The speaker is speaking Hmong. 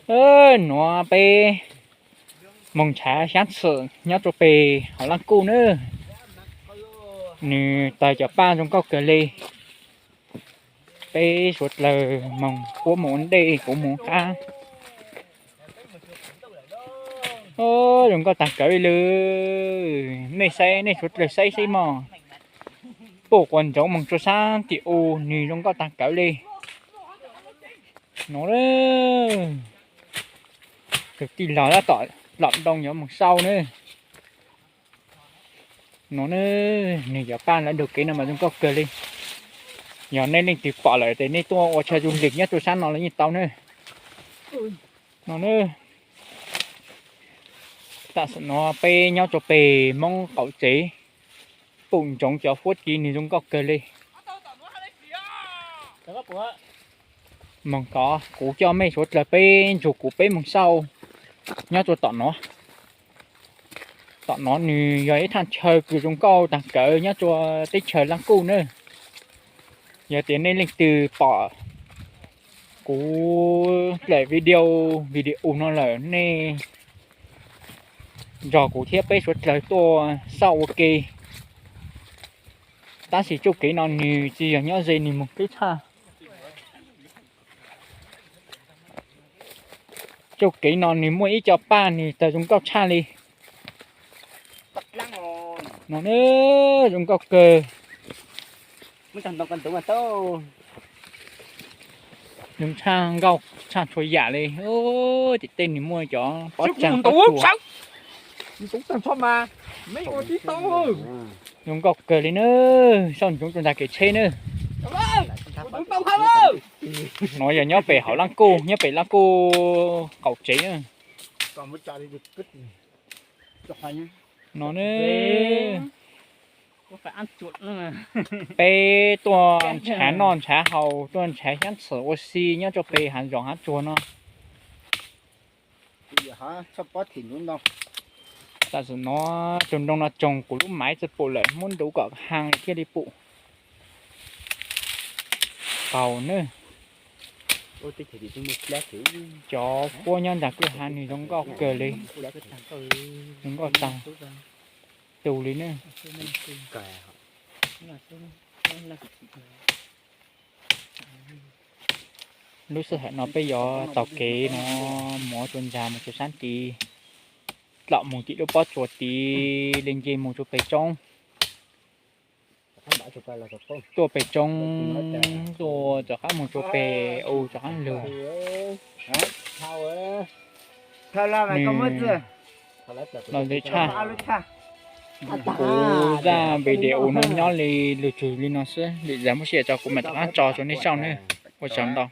Nuav peb moog nrhav xyaab txhum nyob rua peg hauv laaj kuj na. Nwg tawg cov paaj zoo nkauj kawg le. Peb suav dlawg moog puab moog ua ntej, kuv moog qab. Zoo nkauj taag kawg le. Nej saib, nej suav dlawg saib seb mog. Puj quas ntsoov moog rua saab tim u, nwg zoo nkauj taag kawg le. Nuav, kwv tij laug tab tom lom ntoo yuav moog sau na. Nuav, nwg cov paaj lawv nrug kev no mas zoo nkauj kawg le. Yog nej leej twg pom lawm tes nej tuaj ua chaw du lịch nyob rua saab no los yeej tau na. Nuav, tam sim nuav peb nyob rua peg Moob qaum tsev, puj ntsoov cov huab tiv nwg zoo nkauj kawg le. Moog tod kuv coj mej suav dlawg peb nrug kuv peb moog sau nyob rua tom nuav. Tom nuav nwg yog ib thaaj chaw kws zoo nkauj taag kawg nyob rua teb chaws Laaj Kuj na. Yog tias nej leej twg pom kuv dlaim video, video no lawm nej nrog kuv thiab peb suav dlawg tuaj xauj ua ke. Tab sis txuj kev no nwg tsi yog nyob ze, nwg moog teb tshaj. Txuj kev no nwg muaj ib co paaj nwg tawg zoo nkauj tshaj le. No, zoo nkauj kawg. Zoo tshaj nkauj tshaj txhua yam le. Tim tej nwg muaj cov pob tsaag pob tsuas. Zoo nkauj kawg le na, xauj ntsoov rua ntag kev tsheb na. Nuav yog nyob pem hauv Laaj Kuj, nyob pem Laaj Kuj qaum tsev na. No, peb tuaj nrhav noj nrhav haus, tuaj nrhav xyaab txhum ua si nyob rua peg hav zoov hav tsuag no. Tam sim nuav tsoom nroog no tsoog kuv lub maiv tsi pum lawm, muab ntuv kom haag thiaj li pum. Qaug na. Cov huab nyob nraag kwj ha nwg zoo nkauj kawg le. Zoo nkauj taag tus le na. Lub sij hawm no peb yuav taug kev no, mus rua ntsa mus rua saab tid, dlom mus tim lub pob tsuas tid, le nce mus rua peg roob. Tuaj peg roob, tuaj rov qab mus rua peg u rov qab lug. Nws los ntxim tshaj. Kuv zaj video no nyob li lug tsug li no xwb, lwm zag muaj sij hawm tso kuv mam rov qab tso rua nej saib nawb. Ua tsaug ntau.